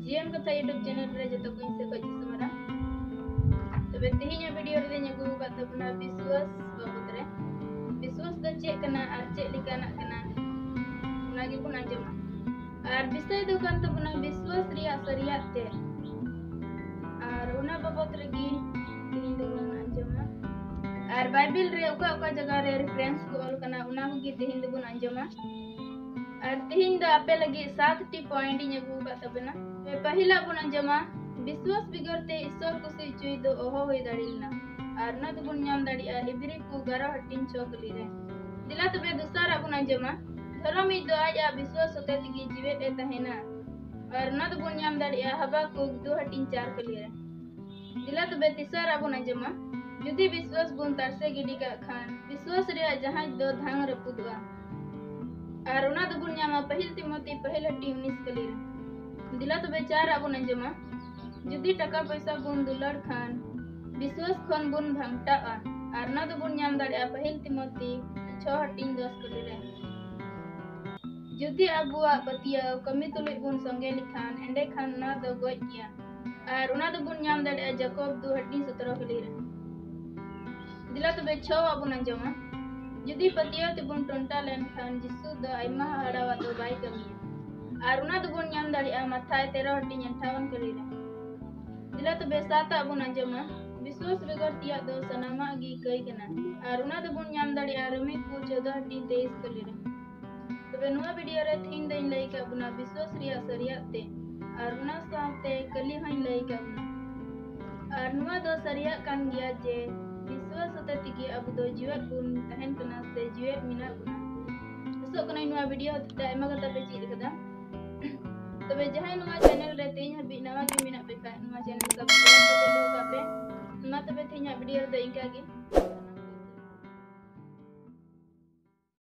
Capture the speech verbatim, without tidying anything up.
ᱡᱤᱭᱚᱱ ᱠᱟᱛᱷᱟ YouTube channel ᱨᱮ ᱡᱚᱛᱚ ᱠᱚ ᱤᱧ ᱥᱮᱫ ᱠᱷᱚᱱ ᱡᱤᱥᱩ ᱢᱟᱨᱟᱝ᱾ ᱛᱚᱵᱮ ᱛᱮᱦᱮᱧᱟᱜ video ᱨᱮᱫᱚᱧ ᱟᱹᱜᱩ ᱟᱠᱟᱫ ᱛᱟᱵᱚᱱᱟ ᱵᱤᱥᱣᱟᱥ ᱵᱟᱵᱚᱫ ᱨᱮ᱾ ᱵᱤᱥᱣᱟᱥ ᱫᱚ ᱪᱮᱫ ᱠᱟᱱᱟ ᱟᱨ ᱪᱮᱫ ᱞᱮᱠᱟᱱᱟᱜ ᱠᱟᱱᱟ, ᱚᱱᱟ ᱜᱮᱵᱚᱱ ᱟᱸᱡᱚᱢᱟ᱾ ᱟᱨ ᱵᱤᱥᱚᱭ ᱫᱚ ᱠᱟᱱ ᱛᱟᱵᱚᱱᱟ ᱵᱤᱥᱣᱟᱥ ᱨᱮᱭᱟᱜ ᱥᱟᱹᱨᱤᱭᱟᱜ ᱛᱮ᱾ ᱟᱨ ᱚᱱᱟ ᱵᱟᱵᱚᱫ ᱨᱮᱜᱮ ᱛᱮᱦᱮᱧ ᱫᱚᱵᱚᱱ ᱟᱸᱡᱚᱢᱟ᱾ ᱟᱨ ᱵᱟᱭᱵᱮᱞ ᱨᱮ ᱚᱠᱟ ᱚᱠᱟ ᱡᱟᱭᱜᱟ ᱨᱮ reference ᱠᱚ ᱚᱞ ᱠᱟᱱᱟ, ᱚᱱᱟ ᱠᱚᱜᱮ ᱛᱮᱦᱮᱧ ᱫᱚᱵᱚᱱ ᱟᱸᱡᱚᱢᱟ᱾ ᱟᱨ ᱛᱮᱦᱮᱧ ᱫᱚ ᱟᱯᱮ ᱞᱟᱹᱜᱤᱫ ᱥᱟᱛ ᱴᱤ point ᱤᱧ ᱟᱹᱜᱩ ᱟᱠᱟᱫ ᱛᱟᱵᱚᱱᱟ᱾ ᱛᱚᱵᱮ ᱯᱟᱹᱦᱤᱞᱟᱜ ᱵᱚᱱ ᱟᱸᱡᱚᱢᱟ, ᱵᱤᱥᱣᱟᱥ ᱵᱮᱜᱚᱨ ᱛᱮ ᱤᱥᱥᱚᱨ ᱠᱩᱥᱤ ᱦᱚᱪᱚᱭ ᱫᱚ ᱚᱦᱚ ᱦᱩᱭ ᱫᱟᱲᱮ ᱞᱮᱱᱟ᱾ ᱟᱨ ᱚᱱᱟ ᱫᱚᱵᱚᱱ ᱧᱟᱢ ᱫᱟᱲᱮᱭᱟᱜᱼᱟ ᱤᱵᱨᱤ ᱠᱚ ᱮᱜᱟᱨᱚ ᱦᱟᱹᱴᱤᱧ ᱪᱷᱚ ᱠᱟᱹᱞᱤ ᱨᱮ᱾ ᱫᱮᱞᱟ ᱛᱚᱵᱮ ᱫᱚᱥᱟᱨᱟᱜ ᱵᱚᱱ ᱟᱸᱡᱚᱢᱟ, ᱫᱷᱚᱨᱚᱢᱤᱡ ᱫᱚ ᱟᱡᱟᱜ ᱵᱤᱥᱣᱟᱥ ᱦᱚᱛᱮ ᱛᱮᱜᱮ ᱡᱤᱣᱮᱫ ᱮ ᱛᱟᱦᱮᱱᱟ᱾ ᱟᱨ ᱚᱱᱟ ᱫᱚᱵᱚᱱ ᱧᱟᱢ ᱫᱟᱲᱮᱭᱟᱜᱼᱟ ᱦᱟᱵᱟᱠᱩᱠ ᱫᱩ ᱦᱟᱹᱴᱤᱧ ᱪᱟᱨ ᱠᱟᱹᱞᱤ ᱨᱮ᱾ ᱫᱮᱞᱟ ᱛᱚᱵᱮ ᱛᱮᱥᱟᱨᱟᱜ ᱵᱚᱱ ᱟᱸᱡᱚᱢᱟ, ᱡᱩᱫᱤ ᱵᱤᱥᱣᱟᱥ ᱵᱚᱱ ᱛᱟᱨᱥᱮ ᱜᱤᱰᱤ ᱠᱟᱜ ᱠᱷᱟᱱ, ᱵᱤᱥᱣᱟᱥ ᱨᱮᱭᱟᱜ ᱡᱟᱦᱟᱡᱽ ᱫᱚ ᱫᱷᱟᱝ ᱨᱟᱹᱯᱩᱫᱚᱜᱼᱟ᱾ ᱟᱨ ᱚᱱᱟ ᱫᱚᱵᱚᱱ ᱧᱟᱢᱟ ᱯᱟᱹᱦᱤᱞ ᱛᱤᱢᱚᱛᱤ ᱯᱟᱹᱦᱤᱞ ᱦᱟᱹᱴᱤᱧ ᱩᱱᱤᱥ ᱠᱟᱹᱞᱤ ᱨᱮ᱾ ᱫᱮᱞᱟ ᱛᱚᱵᱮ ᱪᱟᱨᱟᱜ ᱵᱚᱱ ᱟᱸᱡᱚᱢᱟ, ᱡᱩᱫᱤ ᱴᱟᱠᱟ ᱯᱚᱭᱥᱟ ᱵᱚᱱ ᱫᱩᱞᱟᱹᱲ ᱠᱷᱟᱱ, ᱵᱤᱥᱣᱟᱥ ᱠᱷᱚᱱ ᱵᱚᱱ ᱵᱷᱟᱝᱴᱟᱜᱼᱟ᱾ ᱟᱨ ᱚᱱᱟ ᱫᱚᱵᱚᱱ ᱧᱟᱢ ᱫᱟᱲᱮᱭᱟᱜᱼᱟ ᱯᱟᱹᱦᱤᱞ ᱛᱤᱢᱚᱛᱤ ᱪᱷᱚ ᱦᱟᱹᱴᱤᱧ ᱫᱚᱥ ᱠᱟᱹᱞᱤ ᱨᱮ᱾ ᱡᱩᱫᱤ ᱟᱵᱚᱣᱟᱜ ᱯᱟᱹᱛᱭᱟᱹᱣ ᱠᱟᱹᱢᱤ ᱛᱩᱞᱩᱡ ᱵᱚᱱ ᱥᱚᱸᱜᱮ ᱞᱮᱠᱷᱟᱱ, ᱮᱸᱰᱮᱠᱷᱟᱱ ᱚᱱᱟ ᱫᱚ ᱜᱚᱡ ᱜᱮᱭᱟ᱾ ᱟᱨ ᱚᱱᱟ ᱫᱚᱵᱚᱱ ᱧᱟᱢ ᱫᱟᱲᱮᱭᱟᱜᱼᱟ ᱡᱟᱠᱚᱵ ᱫᱩ ᱦᱟᱹᱴᱤᱧ ᱥᱚᱛᱨᱚ ᱠᱟᱹᱞᱤ ᱨᱮ᱾ ᱫᱮᱞᱟ ᱛᱚᱵᱮ ᱪᱷᱚᱣᱟᱜ ᱵᱚᱱ ᱟᱸᱡᱚᱢᱟ, ᱡᱩᱫᱤ ᱯᱟᱹᱛᱭᱟᱹᱣ ᱛᱮᱵᱚᱱ ᱴᱚᱱᱴᱟ ᱞᱮᱱᱠᱷᱟᱱ, ᱡᱤᱥᱩ ᱫᱚ ᱟᱭᱢᱟ ᱦᱟᱦᱟᱲᱟᱣᱟᱜ ᱫᱚ ᱵᱟᱭ ᱠᱟᱹᱢᱤᱭᱟ᱾ ᱟᱨ ᱚᱱᱟ ᱫᱚᱵᱚᱱ ᱧᱟᱢ ᱫᱟᱲᱮᱭᱟᱜᱼᱟ ᱢᱟᱛᱷᱟᱭ ᱛᱮᱨᱚ ᱦᱟᱹᱴᱤᱧ ᱟᱴᱷᱟᱣᱟᱱ ᱠᱟᱹᱞᱤ ᱨᱮ᱾ ᱫᱮᱞᱟ ᱛᱚᱵᱮ ᱥᱟᱛᱟᱜ ᱵᱚᱱ ᱟᱸᱡᱚᱢᱟ, ᱵᱤᱥᱣᱟᱥ ᱵᱮᱜᱚᱨ ᱛᱮᱭᱟᱜ ᱫᱚ ᱥᱟᱱᱟᱢᱟᱜ ᱜᱮ ᱠᱟᱹᱭ ᱠᱟᱱᱟ᱾ ᱟᱨ ᱚᱱᱟ ᱫᱚᱵᱚᱱ ᱧᱟᱢ ᱫᱟᱲᱮᱭᱟᱜᱼᱟ ᱨᱳᱢᱤ ᱠᱚ ᱪᱳᱫᱚ ᱦᱟᱹᱴᱤᱧ ᱛᱮᱭᱤᱥ ᱠᱟᱹᱞᱤ ᱨᱮ᱾ ᱛᱚᱵᱮ ᱱᱚᱣᱟ video ᱨᱮ ᱛᱮᱦᱮᱧ ᱫᱚᱧ ᱞᱟᱹᱭ ᱟᱠᱟᱫ ᱵᱚᱱᱟ ᱵᱤᱥᱣᱟᱥ ᱨᱮᱭᱟᱜ ᱥᱟᱹᱨᱤᱭᱟᱜ ᱛᱮ, ᱟᱨ ᱚᱱᱟ ᱥᱟᱶᱛᱮ ᱠᱟᱹᱞᱤ ᱦᱚᱸᱧ ᱞᱟᱹᱭ ᱟᱠᱟᱫ ᱵᱚᱱᱟ᱾ ᱟᱨ ᱱᱚᱣᱟ ᱫᱚ ᱥᱟᱹᱨᱤᱭᱟᱜ ᱠᱟᱱ ᱜᱮᱭᱟ ᱡᱮ ᱵᱤᱥᱣᱟᱥ ᱦᱚᱛᱮ ᱛᱮᱜᱮ ᱟᱵᱚ ᱫᱚ ᱡᱤᱣᱮᱫ ᱵᱚᱱ ᱛᱟᱦᱮᱱ ᱠᱟᱱᱟ ᱥᱮ ᱡᱤᱣᱮᱫ ᱢᱮᱱᱟᱜ ᱵᱚᱱᱟ᱾ ᱟᱥᱚᱜ ᱠᱟᱹᱱᱟᱹᱧ ᱱᱚᱣᱟ video ᱦᱚᱛᱮ ᱛᱮ ᱟᱭᱢᱟ ᱠᱟᱛᱷᱟ ᱯᱮ ᱪᱮᱫ ᱟᱠᱟᱫᱟ᱾ ᱛᱚᱵᱮ ᱡᱟᱦᱟᱸᱭ ᱱᱚᱣᱟ channel ᱨᱮ ᱛᱮᱦᱮᱧ ᱦᱟᱹᱵᱤᱡ ᱱᱟᱣᱟ ᱜᱮ ᱢᱮᱱᱟᱜ ᱯᱮ ᱠᱷᱟᱡ, ᱱᱚᱣᱟ channel subscribe ᱠᱟᱛᱮ ᱫᱚᱦᱚ ᱠᱟᱜ ᱯᱮ᱾ ᱢᱟ ᱛᱚᱵᱮ ᱛᱮᱦᱮᱧᱟᱜ video ᱨᱮᱫᱚ ᱤᱱᱠᱟ ᱜᱮ᱾